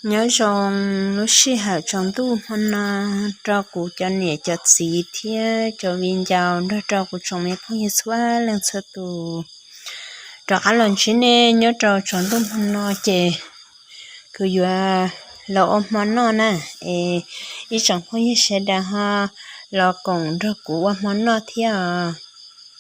Nyob zoo lub sij hawm tsaus ntuj hmo no rau kuv cov niam cov txiv thiab cov viv ncaus nrog rau kuv tsoom me phooj ywg txhua leej txhua tus. Rov qab los ntsib nej nyob rau tsaus ntuj hmo no ces kuv yuav los ua hmo noj na, es ib tsoom phooj ywg sawv daws ho los koom nrog kuv ua hmo noj thiab os.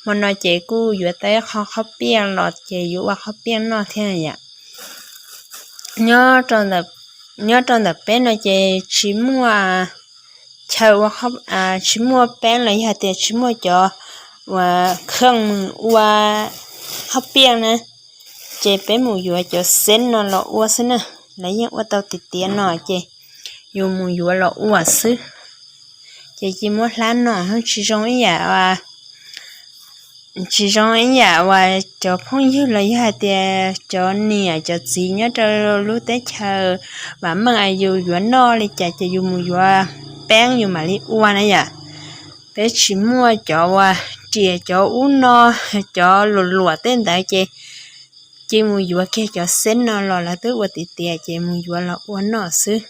Hmo no ces kuj yuav tau ib qho qhob piaj los ces yuav ua qhob piaj noj thiab yom. Nyob rau ntawm peb no ces tsis muaj chaw ua, tsis muaj peeb los yog hais tias tsis muaj cov uas kheej mus ua qhob piaj na, ces peb mus yuav cov xeeb no los ua xwb na. Lawv yeej ua tau tiav tiav no ces yus mus yuav los ua xwb. Ces cia muab hlab noj, tsis zoo ib yam tsis zoo ib yam uas cov phooj ywg los yog hais tias cov niam cov txiv nyob rau lub teb chaws vam meej es yus yuav noj li cas ces yus mus yuav peeb yus mam li ua na yom. Peb tsis muaj cov uas riam cov ub no, cov luam luam tej ntawd ces cia mus yuav kiag cov xeeb no los lawv twb ua tiav tiav ces mus yuav los ua noj xwb.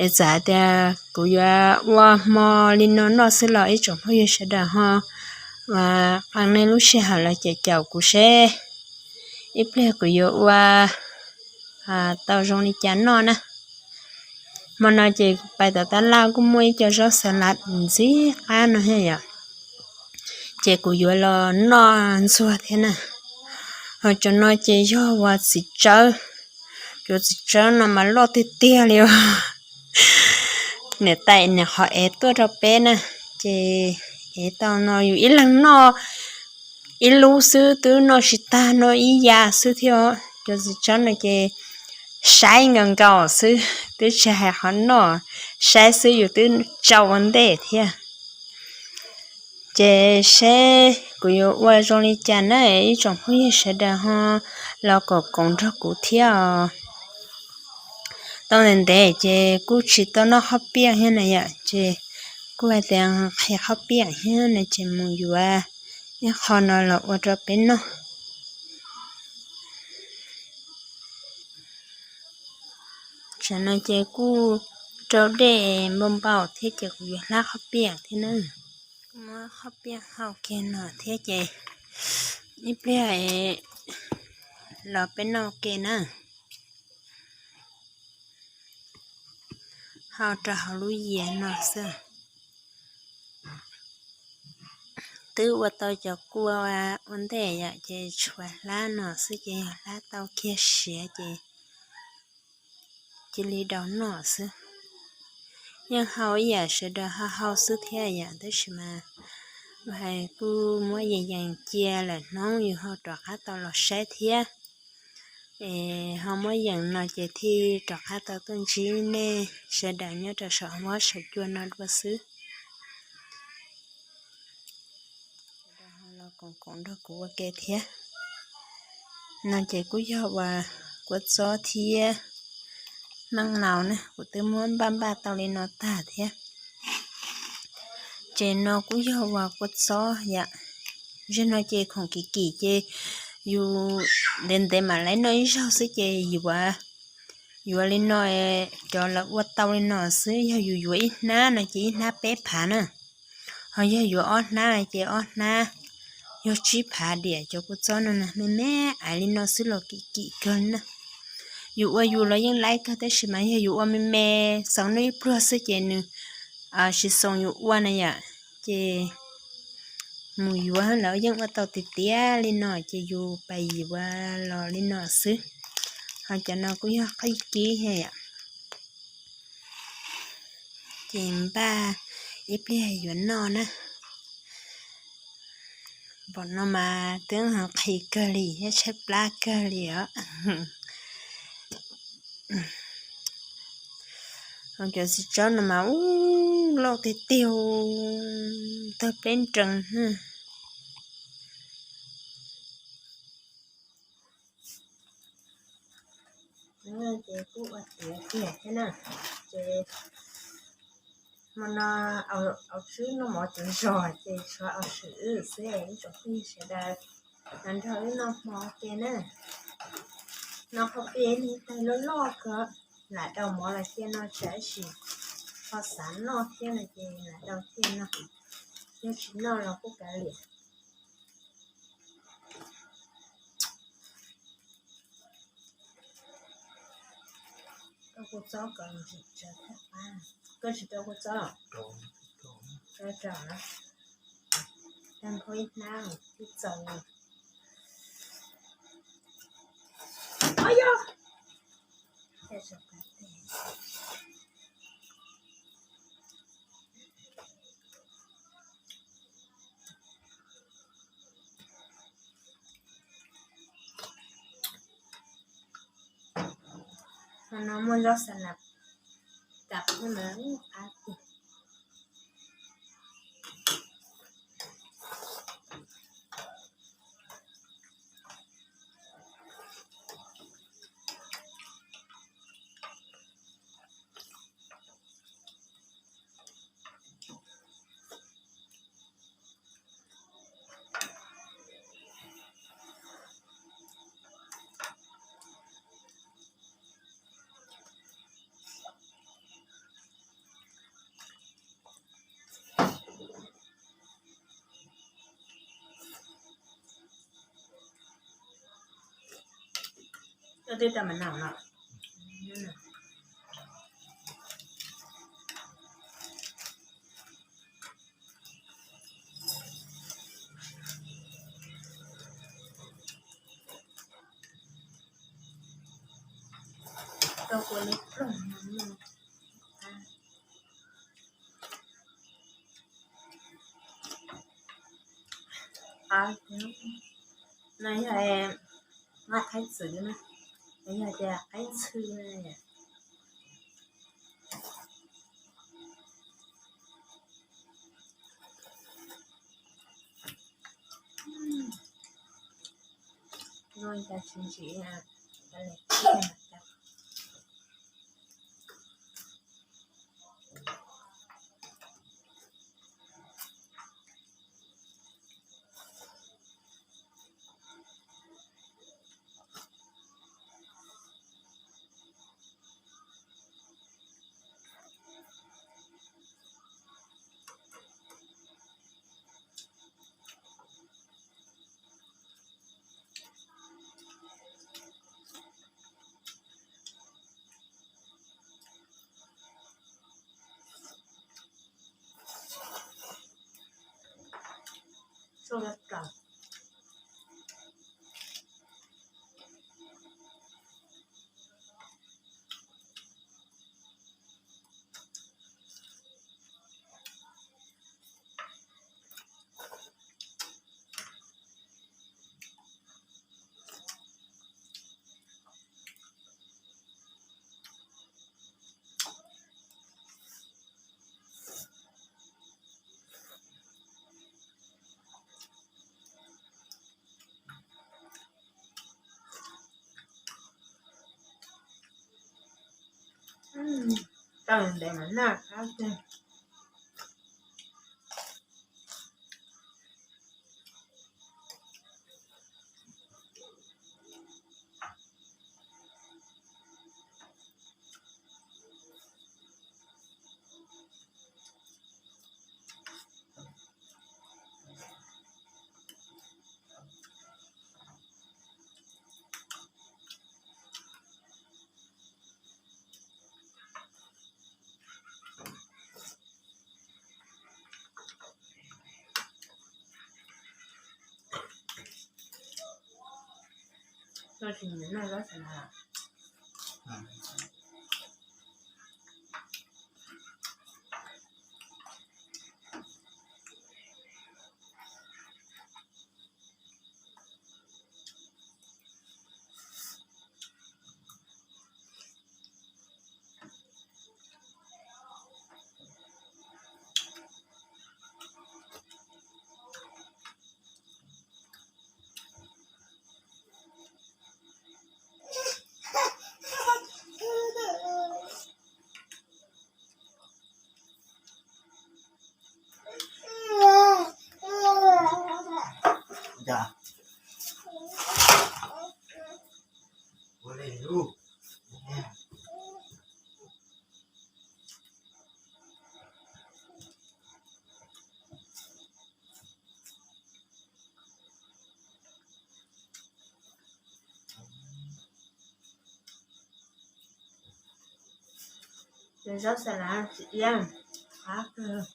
Es txawm hais tias kuv yuav ua hmo li no noj xwb los ib tsoom phooj ywg sawv daws ho qee nej lub sij hawm los caum caum kuv seb ib pliag kuv yuav ua tau zoo li cas noj na. Hmo no ces kuv pais tom tab laj kuj muaj ib co zaub xav lav ntxim qab no thiab yom, ces kuv yuav los noj ntxuag thiab na. Ho cov no ces yog uas txiv tsawb, cov txiv tsawb no mas loj tiag tiag li os. Niam tais niam qhov ev tuaj rau peb na, ces ev tau no yus ib leeg noj ib lub xwb twb noj tsis tag, noj ib yam xwb thiab. Cov txiv tsawb no ces saib nkaus nkaus xwb twb tsis hais qhov noj, saib xwb yus twb tsau ua ntej thiab. Ces seb kuv yuav ua zoo li cas na, ib tsoom phooj ywg sawv daws ho los koom koom nrog kuv thiab os. Tau ntev ntev ces kuj tsis tau noj qhob piaj thiab na yom, ces kuj hais tias qhia qhob piaj thiab no ces mus yuav ib qho no los ua rau peb noj. Tsam no ces kuj rau dej npau npau thiab ces kuv yuav hlab qhob piaj thiab na. Kuj muab qhob piaj hau kiag no thiab ces ib pliag los peb noj ke na. Hau rau hauv lub yias no xwb. Twb ua tau cov kua ua ntej yom, ces tshuav hlab no xwb ces yog hlab tau kiag siav ces cia li daus noj xwb. Yeej hau ib yam sawv daws ho hau xwb thiab yom, tab sis mas hais kuj muab yees yees cia lawm hnub yus ho rov qab tau los saib thiab. Es ho muab yees no ces thiaj rov qab tau tuaj ntsib nej sawv daws nyob rau saum huab saum cua no dua xwb. Sawv daws ho los koom koom nrog kuv ua ke thiab. No ces kuj yog uas kua txob thiab meej laus na, kuv twb muab npaj npaj tau li no tag thiab. Ces no kuj yog uas kua txob yom. Zaum no ces khoom kim kim ces yus ntev ntev mam li noj ib zaug xwb ces yuav, yuav li no, cov lawv ua tau li no xwb. Yog yus yuav ib hnab no ces ib hnab peb phav na. Ho yog yuav ob hnab ces ob hnab, yog tsib phav diam. Cov kua txob no me me ais li no xwb los kim kim kawg li na. Yus ua yus los yeej laib kawg tab sis mas yog yus ua me me xaus noj ib pluag xwb ces nws tsis xoo yus ua na yom. Ces mus yuav lawv yeej ua tau tiav tiav li no ces yus pais yuav los li no xwb. Ho cov no kuj yog qij kib thiab yom. Ces npaj ib pliag yuav noj na. Npaum no mas twb qhis kawg li thiab tshaib plab kawg li os. Cov txiv tsob no mas ub, loj tiag tiag, tawg pleb nrees na. Ces kuj ua tiav tiag thiab na. Ces hmo no au tswb noj mov cov zog ces tshuav au swm wb xwb, ib tsoom phooj ywg sawv daws los nrog wb noj hmo ke na. Noj qhov pia ib tag loj loj kawg. Lam daus mov los thiaj noj, tab sis ho xav noj thiab no ces lam daus thiaj noj, yog tsis noj los kuj kav liam. Koj kua txob kom ntsim tsawv thiaj qab. Koj tsis rau kua txob? Rau, rau na. Tag nrho ib hnab twb txaus li. Au yog, Qhov no muaj zaub xas nas kam thiab mas qab tiag. Twb tau mas no no. Tau kuv li ploog no. No yog qaib txwv na, no yog tias qaib ntxhw na. Noj cas tsis ntsim. Tau ntev mas noj qab tiag. Koj tsis nyiam noj zaub xas nas? Zaub xas lav txiv iab qab kawg.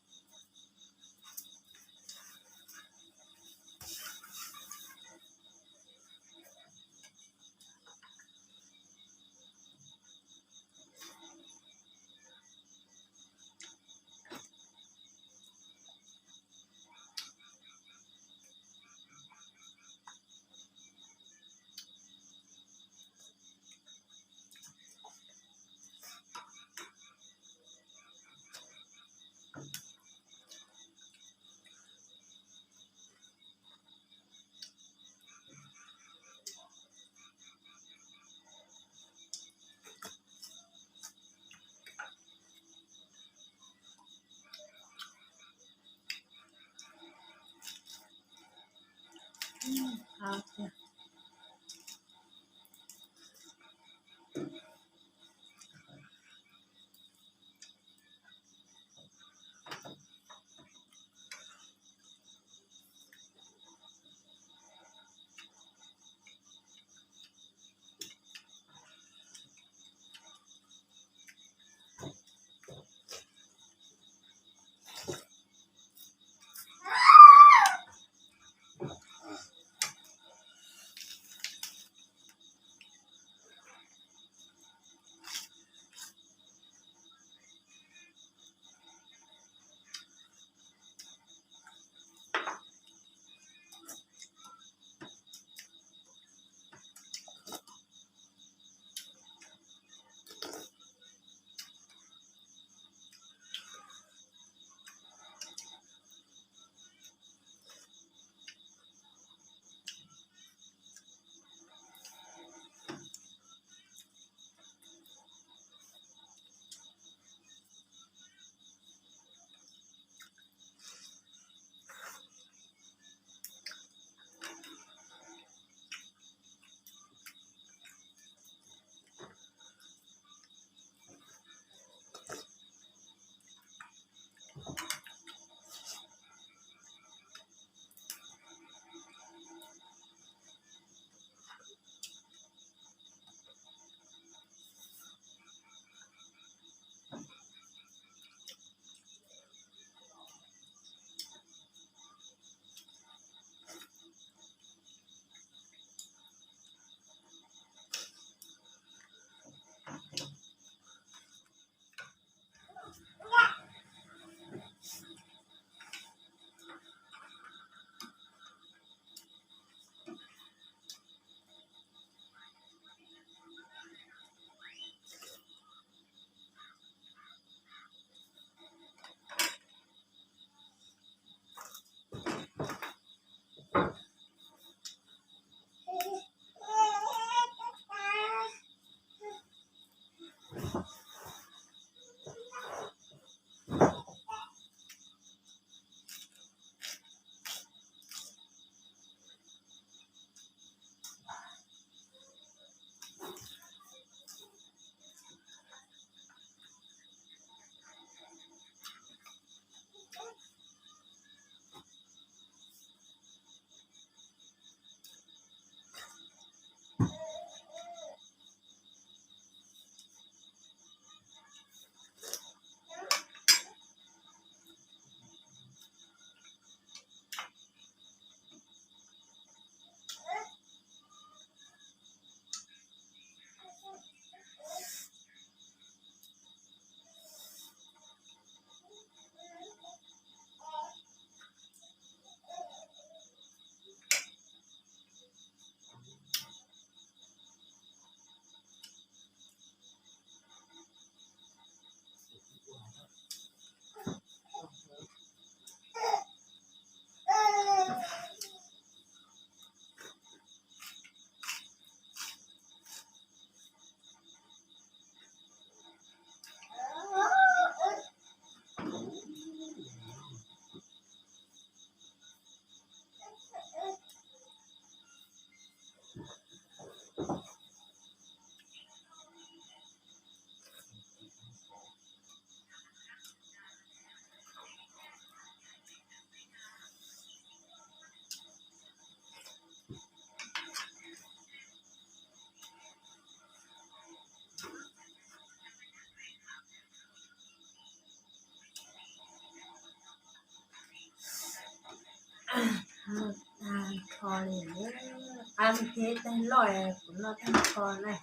Qab thiab ib tag loj kuv noj tag kho na.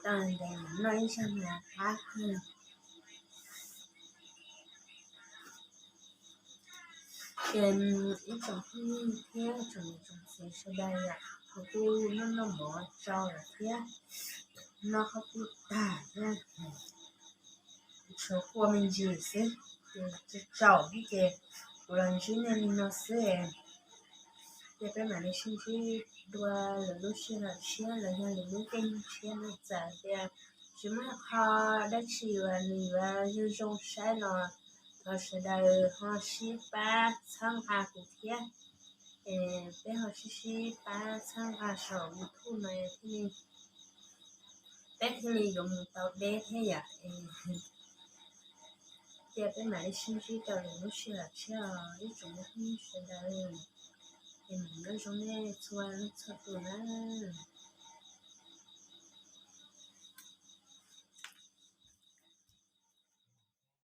Tag ntev noj ib zag mas qab kawg. Ces ib tsoom phooj ywg thiab tsoom niam tsoom txiv sawv daws yom, kuv kuj noj noj mov tsau lawm thiab, noj qhov pub tag thiab, tshuav kua me ntsis xwb, ces tsaum xwb ces kuv los ntsib nej li no xwb. Ces peb mam li sib ntsib dua lwm lub sij hawm tshiab los yog lwm lub caij nyoog tshiab na. Txawm tias tsis muaj qho dab tsi uas nws yuav zoo zoo saib los thov sawv daws ho sib pab txhawb nqa kuv thiab. Es peb ho sib sib pab txhawb nqa saum YouTube no thiaj li, peb thiaj li yuav mus tau deb thiab yom. Ces peb mam li sib ntsib rau lwm lub sij hawm tshiab os ib tsoom phooj ywg sawv daws. Es nyob zoo nej txhua leej txhua tus nawb.